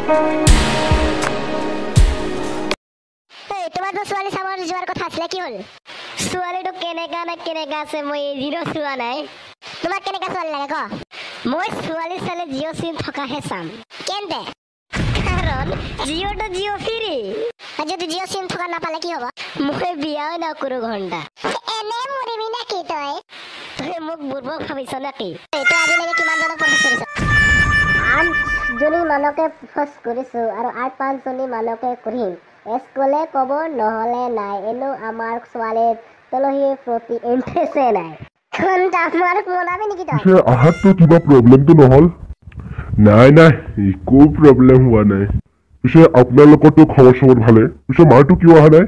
এই, তোমাৰতো ছোৱালী চাব যোৱাৰ কথা আছিলে, কি হ'ল? ছোৱালীটো কেনেকা নে কেনেকা আছে মই এদিনো চোৱা নাই। তোমাক কেনেকা ছোৱালী লাগে ক? মই ছোৱালী চালে জিঅ' চিম থকাহে চাম। কেন্তে? কাৰণ জিঅ'টো জিঅ' ফ্ৰী। আৰু যদি জিঅ' চিম থকা নাপালে কি হ'ব? মই বিয়াও নকৰো ঘণ্টা। এনে মৰিবি নেকি তই? তই মোক বুৰ্বক ভাবিছ নেকি? তই আজিলৈকে কিমানজনক প্ৰপ'জ কৰিছ? 8জনী মানুহকে প্ৰপ'জ কৰিছো আৰু 8-5জনী মানুহকে কৰিম। এছ ক'লে ক'ব, নহ'লে নাই। এনেও আমাৰ ছোৱালীৰ তুলসীৰ প্ৰতি ইণ্টাৰেষ্টে নাই। ঘণ্টা আমাৰ মনাবি নেকি তই? পিছে আহাততো কিবা প্ৰব্লেমটো নহ'ল? নাই নাই, একো প্ৰব্লেম হোৱা নাই। পিছে আপোনালোকৰতো খবৰ চবৰ ভালে? পিছে মাৰটো কিয় অহা নাই?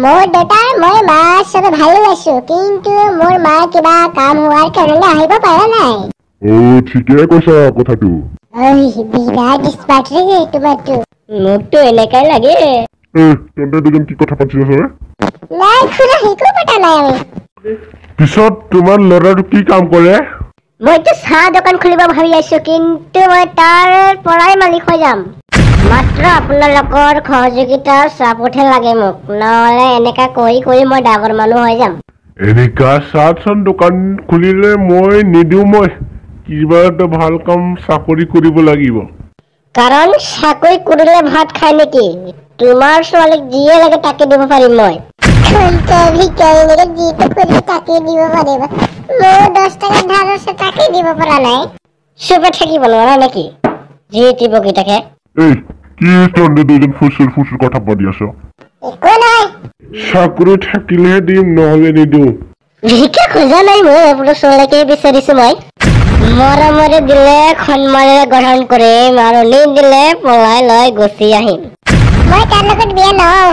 মোৰ দেউতাৰ, মই মা চবে ভালে আছো, কিন্তু মোৰ মা কিবা কাম হোৱাৰ কাৰণে আহিব পৰা নাই। অ', ঠিকে কৈছা কথাটো। ঐ, বিৰাট স্মাৰ্ট ৰে তোমাৰটো। মোকতো এনেকাই লাগে। এ, তহঁতে দুজন কি কথা পাতিছ ৰে? নাই খুৰা, একো পতা নাই আমি। পিছত তোমাৰ ল'ৰাটো কি কাম কৰে? মইতো চাহ দোকান খুলিব ভাবি আছো, কিন্তু মই তাৰ পৰাই মালিক হৈ যাম। মাত্ৰ আপোনালোকৰ সহযোগিতাৰ চাপোৰ্টহে লাগে মোক, নহ'লে এনেকা কৰি কৰি মই ডাঙৰ মানুহ হৈ যাম। এনেকা চাহ চাহ দোকান খুলিলে মই নিদিওঁ। মই কিবা এটা ভাল কাম চাকৰি কৰিব লাগিব। কাৰণ চাকৰি কৰিলে ভাত খায় নেকি? তোমাৰ ছোৱালীক যিয়ে লাগে তাকে দিব পাৰিম মই। যিটো খুজিব তাকে দিব পাৰিব। মোৰ 10 টকা ধাৰ আছে, তাকে দিব পৰা নাই। চুপে থাকিব নোৱাৰা নেকি? যি টি বকি থাকে। এই, কি তহঁতে দুজন ফুচুৰ ফুচুৰ কথা পাতি আছ? একো নহয়। চাকৰি থাকিলেহে দিম, নহ'লে নিদিওঁ। ভিক্ষা খোজা নাই মই, আপোনাৰ ছোৱালীকে বিচাৰিছো মই। মৰমৰে দিলে সন্মানেৰে গ্ৰহণ কৰিম আৰু নিদিলে পলাই লৈ গুচি আহিম। মই তাৰ লগত বিয়া নহওঁ,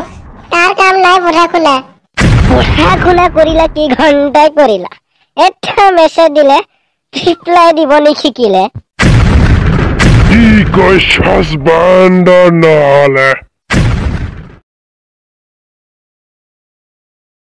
তাৰ কাম নাই পঢ়া শুনা। পঢ়া শুনা কৰিলা কি ঘণ্টাই কৰিলা, এটা মেছেজ দিলে ৰিপ্লাই দিব নিশিকিলে। কি কৈছাস বান্দৰ নহ'লে?